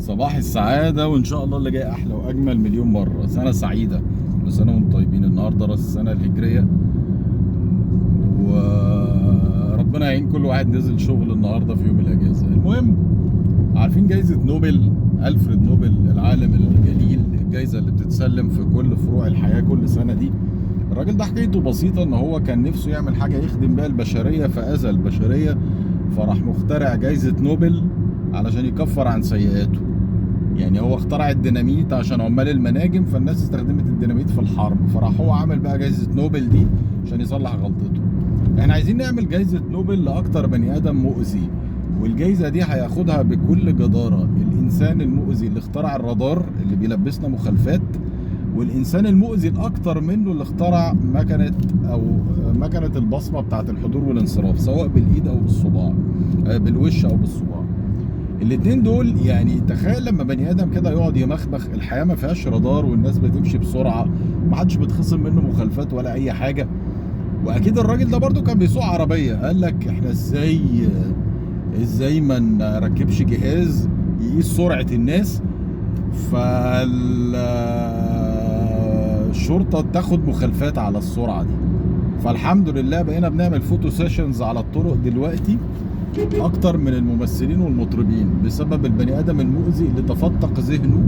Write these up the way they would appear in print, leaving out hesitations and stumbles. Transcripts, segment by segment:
صباح السعادة، وإن شاء الله اللي جاي أحلى وأجمل مليون مرة. سنة سعيدة، كل سنة وأنتم طيبين. النهاردة رأس السنة الهجرية، وربنا يعين كل واحد نزل شغل النهاردة في يوم الأجازة. المهم، عارفين جايزة نوبل، ألفريد نوبل العالم الجليل، الجايزة اللي بتتسلم في كل فروع الحياة كل سنة دي. الراجل ده حكايته بسيطة، إن هو كان نفسه يعمل حاجة يخدم بيها البشرية، فأذى البشرية، فراح مخترع جايزة نوبل علشان يكفر عن سيئاته. يعني هو اخترع الديناميت عشان عمال المناجم، فالناس استخدمت الديناميت في الحرب، فراح هو عامل بقى جايزة نوبل دي عشان يصلح غلطته. احنا عايزين نعمل جايزة نوبل لأكتر بني آدم مؤذي، والجايزة دي هياخدها بكل جدارة الإنسان المؤذي اللي اخترع الرادار اللي بيلبسنا مخالفات، والإنسان المؤذي الأكتر منه اللي اخترع مكنة البصمة بتاعت الحضور والانصراف، سواء بالإيد أو بالصباع، بالوش أو بالصباع. الاتنين دول يعني تخيل لما بني ادم كده يقعد يمخمخ، الحياة ما فيهاش رادار والناس بتمشي بسرعة، ما حدش بيتخصم منه مخالفات ولا اي حاجة. واكيد الراجل ده برضو كان بيسوق عربية، قال لك احنا ازاي ما نركبش جهاز يقيس سرعة الناس، فالشرطه تاخد مخالفات على السرعة دي. فالحمد لله بقينا بنعمل photo sessions على الطرق دلوقتي اكتر من الممثلين والمطربين، بسبب البني ادم المؤذي اللي تفتق ذهنه،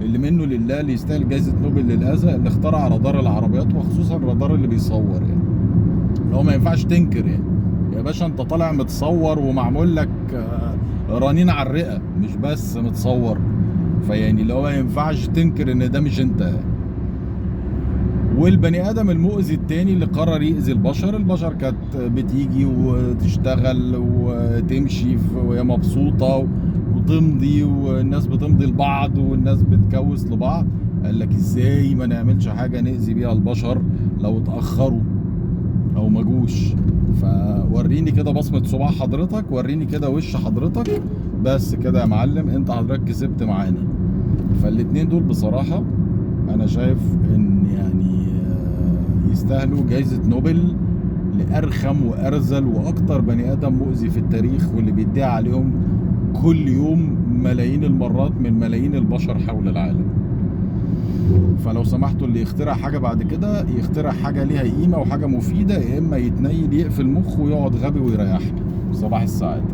اللي منه لله، اللي يستاهل جائزة نوبل للاذى، اللي اخترع رادار العربيات، وخصوصا الرادار اللي بيصور. يعني لو ما ينفعش تنكر، يعني يا باشا انت طالع متصور ومعمول لك رنين على الرئة، مش بس متصور، فيعني لو ما ينفعش تنكر ان ده مش انت. والبني ادم المؤذي التاني اللي قرر يأذي البشر، البشر كانت بتيجي وتشتغل وتمشي وهي مبسوطة وتمضي، والناس بتمضي لبعض والناس بتكوس لبعض. قال لك ازاي ما نعملش حاجة نأذي بيها البشر لو اتأخروا او ما جوش؟ فوريني كده بصمة صباع حضرتك، وريني كده وش حضرتك، بس كده يا معلم انت حضرتك كسبت معانا. فالاتنين دول بصراحة انا شايف ان يعني يستاهلوا جايزة نوبل لأرخم وأرذل وأكتر بني آدم مؤذي في التاريخ، واللي بيدعي عليهم كل يوم ملايين المرات من ملايين البشر حول العالم. فلو سمحتوا اللي يخترع حاجة بعد كده يخترع حاجة ليها قيمة وحاجة مفيدة، يا إما يتنيل يقفل مخه ويقعد غبي ويريحنا. صباح السعادة.